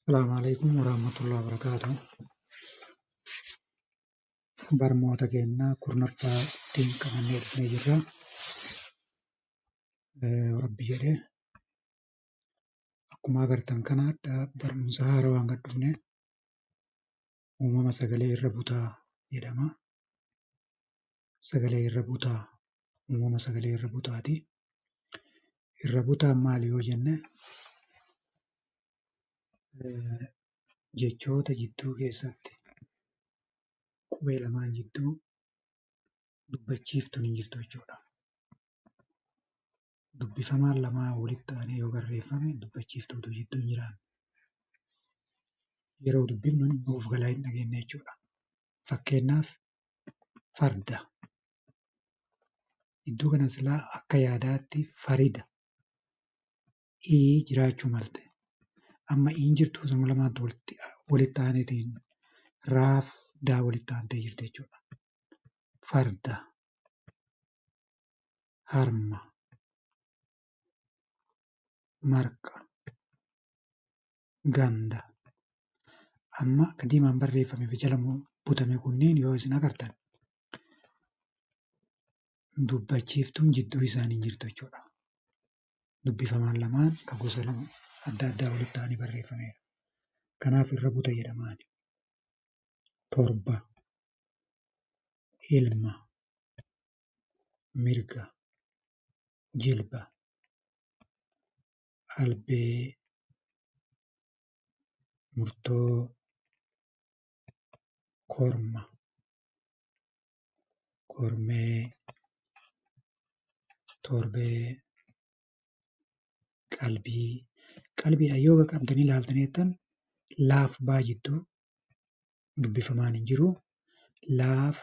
Asalaamu alaikum warahmatullahi wabarakaatuh. Barnoota keenya kurnaffaa ittiin qabannee dhufnee jirra. Rabbi jedhee akkuma agartan kana barumsa haarawaan gad dhufne uumama sagalee irra butaa jedhama. Sagalee irra butaa uumama sagalee irra butaati. Irra butaan maali yoo jenne jechoota jidduu keessatti qubee lamaan jidduu dubbachiiftuun hin jirtu jechuudha. Dubbifamaan lamaan walitti aanee yoo barreeffame dubbachiiftuutu jidduu hin jiraanne. Yeroo dubbifnu nuuf galaa hin dhageenye jechuudha. Fakkeenyaaf farda. Iddoo kana silaa akka yaadaatti farida ii jiraachuu malte. Amma iin jirtu isuma lamaantu walitti aaneetiin raaf daa walitti aantee jirti jechuudha. Farda, harma, marqa, ganda. Amma ka diimaan barreeffame fi jala butame kunniin yoo isin agartan dubbachiiftuun jidduu isaanii hin jirtu jechuudha. Dubbifamaan lamaan ka gosa lama adda addaa walitti ta'anii barreeffameera. Kanaaf irra buta jedhamaani. Torba, ilma, mirga, jilba, albee, murtoo, korma, kormee, torbee, qalbii. Qalbiidhaan yoo qaqqabdanii ilaaltanii jettan laaf baa jidduu dubbifamaan hin jiru. Laaf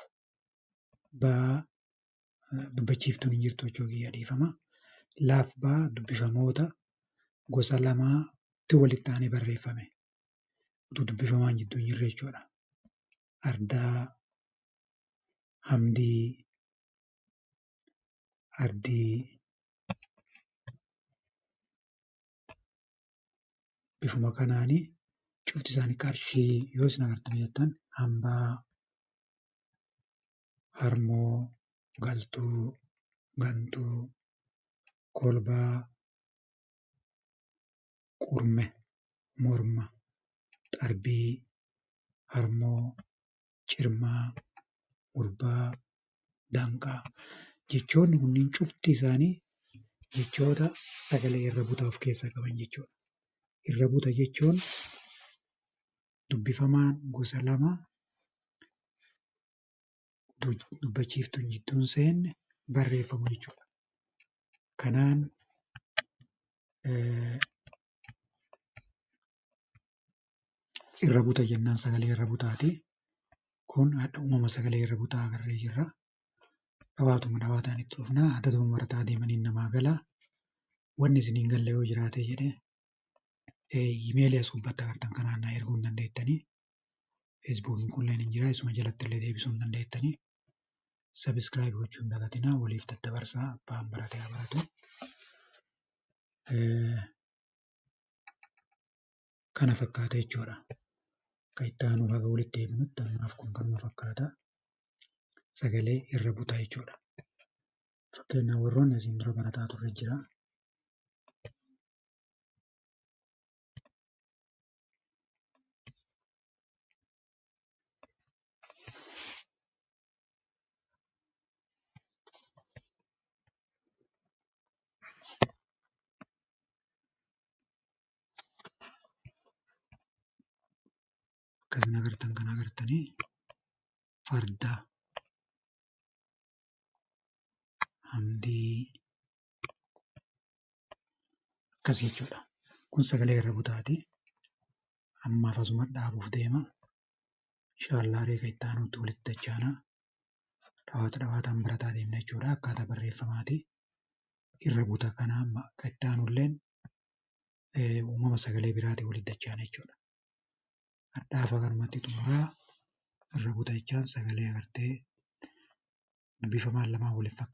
baa dubbachiiftuun hin jirtu jechuu kiyya dhiifama. Laaf baa dubbifamoota gosa lamaatti walitti aanee barreeffame. Utuu dubbifamaan jidduu hin jirre jechuudha. Ardaa, hamdii, ardii. Bifuma kanaani cufti isaanii qarshii yoo isin agartanii jettan hambaa, harmoo, galtuu, gantuu, kolbaa, qurme, morma, xarbii, harmoo, cirmaa, gurbaa, danqaa. Jechoonni kunniin cufti isaanii jechoota sagalee irra butaa of keessaa qaban jechuudha. Irra buta jechuun dubbifamaan gosa lama dubbachiiftuun jidduu hin seenne barreeffamu jechuudha. Kanaan irra buta jennaan sagalee irra butaati. Kun hadha uumama sagalee irra butaa agarree jirra. Dhawaatuma dhawaataan itti dhufna. Adaduma barataa deemaniin namaa gala. Wanni isin hin galle yoo jiraate jedhe iimeelii as gubbaatti agartan kanaan na erguu hin dandeettanii. Feesbuukiin kunillee hin jira. Isuma jalatti illee deebisuu hin dandeettanii. Sabiskiraayib gochuu hin dagatinaa. Waliif daddabarsaa. Abbaan barate haa baratu. Kana fakkaata jechuudha. Akka itti aanu haga walitti deebinutti ammaaf kun kanuma fakkaata. Sagalee irra butaa jechuudha. Fakkeenyaaf warroonni asiin dura barataa turre jira. Akka isin agartan kana agartanii farda, hamdii akkas jechuudha. Kun sagalee irra butaati. Ammaaf asuma dhaabuuf deema. Inshaallaa reefa itti aanutti walitti dachaana. Dhawaata dhawaataan barataa deemna jechuudha. Akkaataa barreeffamaati. Irra buta kana amma akka itti aanulleen uumama sagalee biraatiin walitti dachaana jechuudha. Hadhaafa kanumatti xumuraa irra buta jechaan sagalee agartee dubbifamaan lamaan waliif fakkaata.